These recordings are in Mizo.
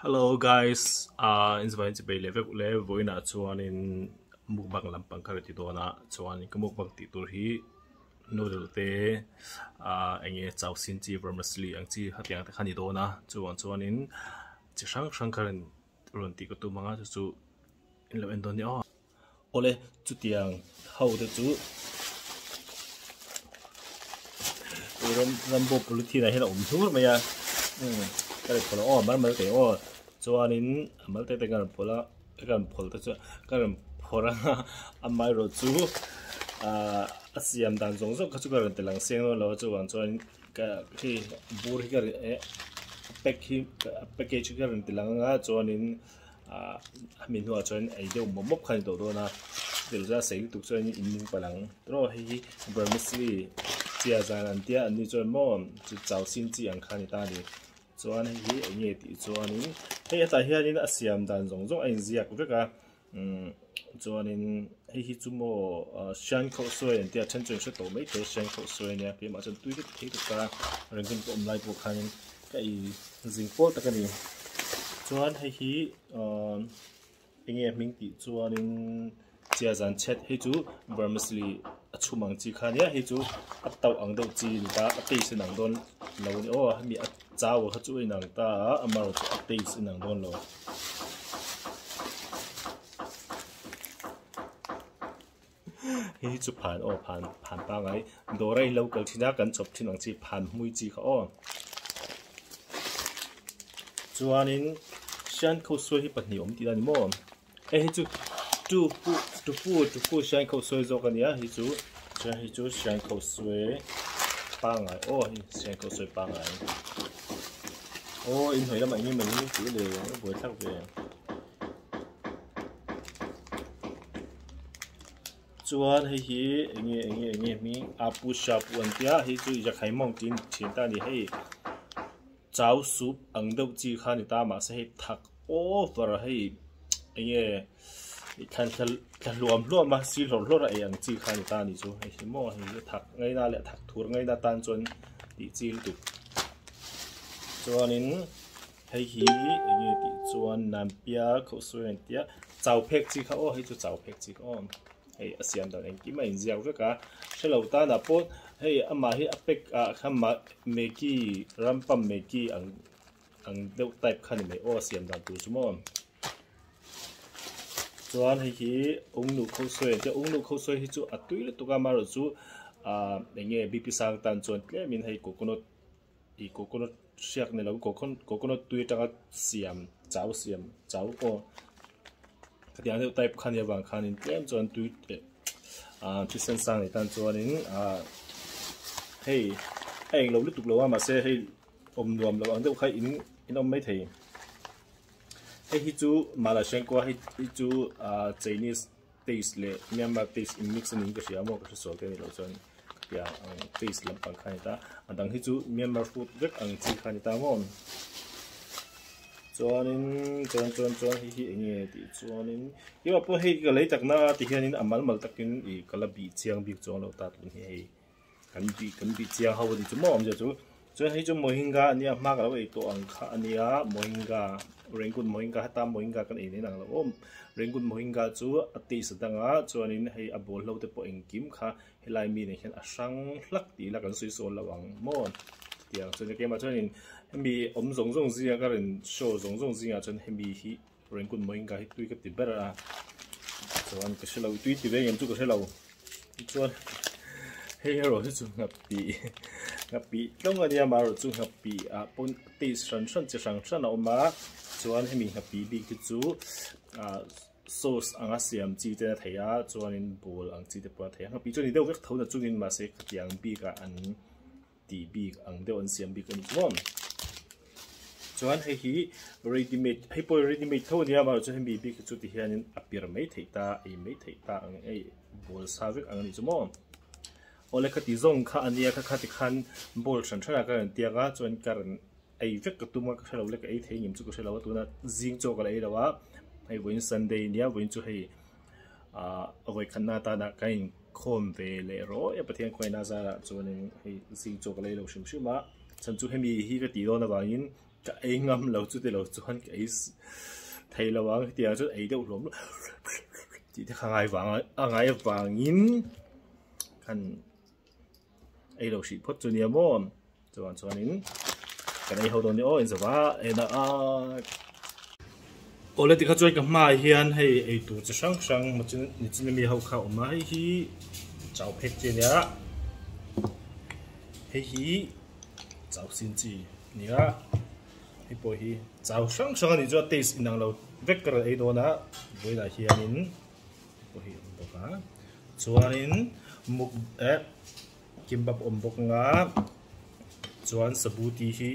Hello guys, ah in zavain chi bei leh vek ule vawiinah chuanin mukbang lampang ka rawn ti dawn a chuanin ka mukbang tih tur hi noodle te ah eng nge chau sin chi vermicelli ang chi hetiang te kha a ni dawn a chuvang chuanin chi hrang hrang ka rawn rawn tih ka tum ang a chu chu in lo en dawn nia aw. Awle chutiang ho te chu ram rambo polythene ah hian a awm hlur mai a umm ka rawn phawlh aw mal mal te aw chuanin a mal te te ka rawn phawlh a ka rawn phawlh te chu ka rawn phawrh a amaherawh chu ahh a siam dan zawng zawng kha chu ka rawn ti lang seng dawn lo a chuvang chuan ka hei bur hi ka rawn eh pack hi package hi ka rawn ti lang anga chuanin. Ahh a mi hnuah chuan ei deuh mawp mawp kha a ni tawh dawn a chutiang chuan a sei lutuk chuan in ning palh ang tawh hei hi vermicelli chia zan an tia an ni chuan maw chu chau sin chi ang kha a ni ta a ni chuan hei hi eng nge tih chuanin hei hetah hianin a siam dan zawng zawng a inziak vek a umm chuanin hei hi chu maw ah hrian khauh sawi an tia then chu an hre tawh mai thei hrian khauh sawi a nia keimah chuan tui vek thei tak a rengin ka awm lai pawh khanin. Ka ei zing pawl tak a ni. Chuan hei hi ahh enge a hming tih chuanin chia zan chhet hei chu vermicelli a chhum ang chi kha ania hei chu a tauh ang deuh chi a ni ta a taste a inang dawn lo a ni aw hemi a chau kha chu a inang ta a amaherawhchu a taste a inang dawn lo. Hei hi chu phan aw phan phan pangai dawr a inlo kal thin a kan chawp thin ang chi phan hmui chi kha aw chuanin hrian kho sawi hi pahnih awm tih a ni maw hei hi chu tu pu tu pu tu pu hrian kho sawi zawk a nia hei chu chuan hei chu hrian kho sawi pangai aw hei hrian kho sawi pangai aw inhnuai lamah eng emaw ni tih leh a buaithlak ve. Chuan hei hi eng nge eng nge eng nge hming apu shapu an tia hei chu zakhai mawng tiin thin ta a ni hei chau soup ang deuh chi kha a ni ta mahse hei thak over a hei eng nge thlan thla hluam hluam a si hlawrh hlawrh a ei ang chi kha a ni ta a ni chu hei hi maw hei hi thak ngaina leh thak thur ngaina tan chuan tih chi lutuk chuanin. Hei hi eng nge tih chuan Nampia khawhsuai an tia chau phek chi kha aw hei chu chau phek chi kha aw hei a siam dan engkim a inziak vek a hrelo tanah pawh hei amah hi a pack ah khan Maggi rampam Maggi ang ang deuh type kha ni mai aw a siam dan tur chu maw chuan hei hi ungnu khawhsuai an tia ungnu khawhsuai hi chu a tui lutuk a amaherawh chu ah eng nge BP sang tan chuan tlemin hei coconut Ih coconut hriak ni lo coconut tui atanga siam chau siam chau aw khatiang deuh type kha nia vang khanin tlem chuan tui eh ah thisen sang nei tan chuanin ah hei a englo lutuk lo a mahse hei awm nuam lo ang deuh kha in in awm maithei hei hi chu Malashenko hei hi chu ah Chinese taste leh Myanmar taste in mix a niin ka hria maw ka hre sual te a nih loh chuan khatiang ang taste lampang kha a ni ta a dang hi chu Myanmar food vek ang chi kha a ni ta maw chuanin chuan chuan chuan hei hi eng nge tih chuanin keimah pawh hei ka lei tak na a ti hianin a mal mal takin ih ka la bih chiang bik chuang lo ta tun hi hei. Kan bih kan bih chiang ho a ni chu maw awmzia chu chuan hei chu mohinga a nia hma ka lo ei tawh ang kha a nia mohinga rangoon mohinga heta mohinga kan ei nen ang lo aw rangoon mohinga chu a taste a dang a chuanin hei a bawl hlo te pawh engkim kha helai mi nen hian a hrang hlak tih ila kan sawi sawn lo ang maw chutiang chuan keimah chuanin hemi awm zawng zawng zinga ka rawn show zawng zawng zingah chuan hemi hi rangoon mohinga hi tui ka ti ber a chuan ka hre lo tui ti ve ngem chu ka hre lo. Chuan hei erawh hi chu nghapih nghapih tlawng a nia amaherawh chu nghapih ah pawn taste hran hran chi hrang hran a awm a chuan hemi nghapih bik hi chu ah sauce anga siam chi te a thei a chuanin bawl ang chi te pawh a thei a nghapih chu a ni deuh vek tho na chungin mahse khatiang bikah an tih bik ang deuh an siam bik a ni chuan chuan hei hi ready made hei pawh ready made tho ania amaherawhchu hemi bik hi chu ti hianin a pir mai theih ta ei mai theih ta ang ei bawl sa vek ang a ni chu maw awle khati zawng kha ania kha khati khan bowl hran hran ah ka rawn tiak a chuan ka rawn ei vek ka tum a ka hrelo le ka ei thei ngem chu ka hrelo a tuna zing chaw ka la ei lo a hei vawiin sunday ania vawiin chu hei ah vawikhatna atana ka inkhawm ve leh rawih a Pathian khawngaihna zarah chuanin hei zing chaw ka la ei lo hrim hrim a chhan chu hemi hi ka tih dawn avangin. Ka ei ngam lo chu tilo chuan ka ei thei lo ang hetiang chuan ei deuh hlawm tih te kha ngai vang a ngai avangin kan ei lo hrih phawt chu nia maw chuan chuanin kan ei ho dawn ni aw inzova en a awle tikha chuan ka hmaah hian hei ei tur chi hrang hrang nichin ami ho kha a awm a hei hi chau phek chi a nia hei hi. Chau sin chi nia hei pawh hi chau hrang hrang a nih chu a taste inang lo vek ka rawn ei dawn a vawiinah hianin hei pawh hi a awm bawk a chuanin muk eh kimbap a awm bawk anga chuan sabuti hi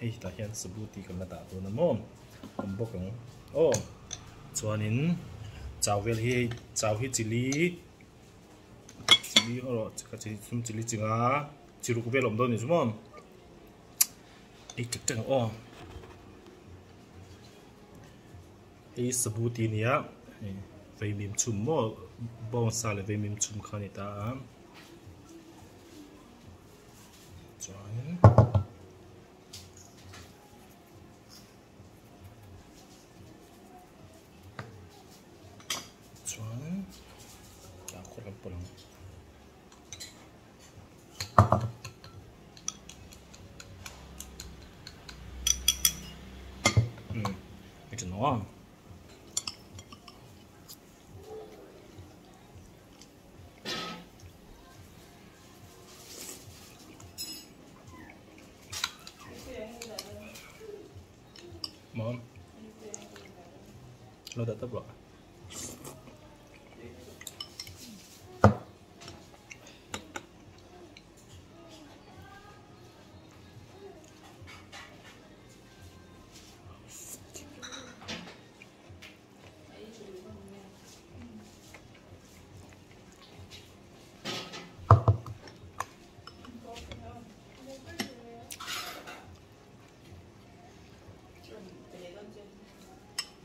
hei tah hian sabuti kan la dah dawn a maw awm bawk ang aw chuanin chau vel hi hei chau hi chili. Chili erawh ka chi chhum chili chi nga chi ruk vel awm dawn ni chu maw ei tek tek ang aw hei sabuti a nia hei vaimim chhum maw bawngsa leh vaimim chhum kha a ni ta a chuan. Chuan dah khawr kan pawlh ang. Um hei chu nuam. Maw? Lo dah tawp rawh.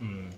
Umm.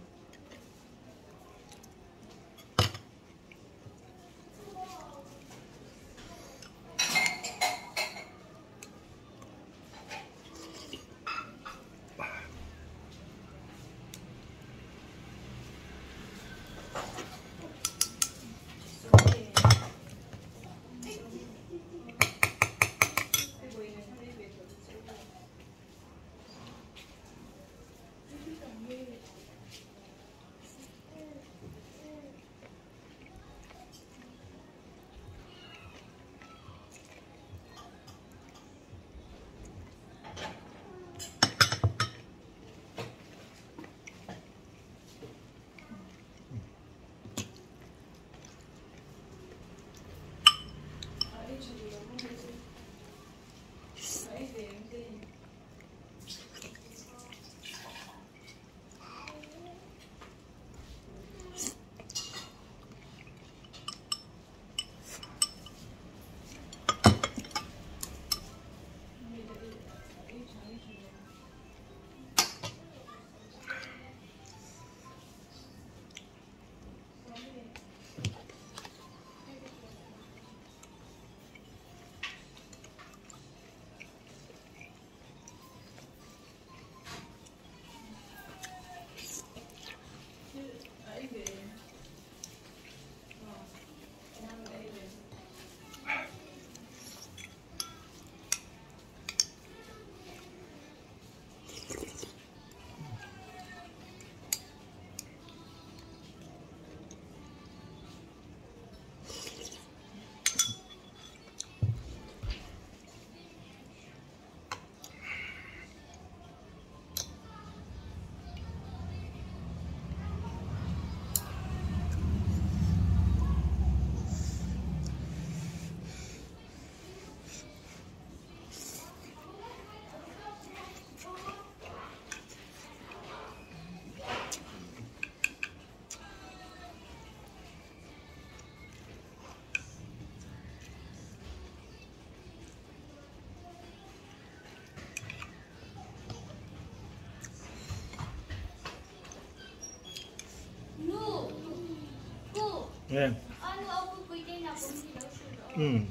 Umm.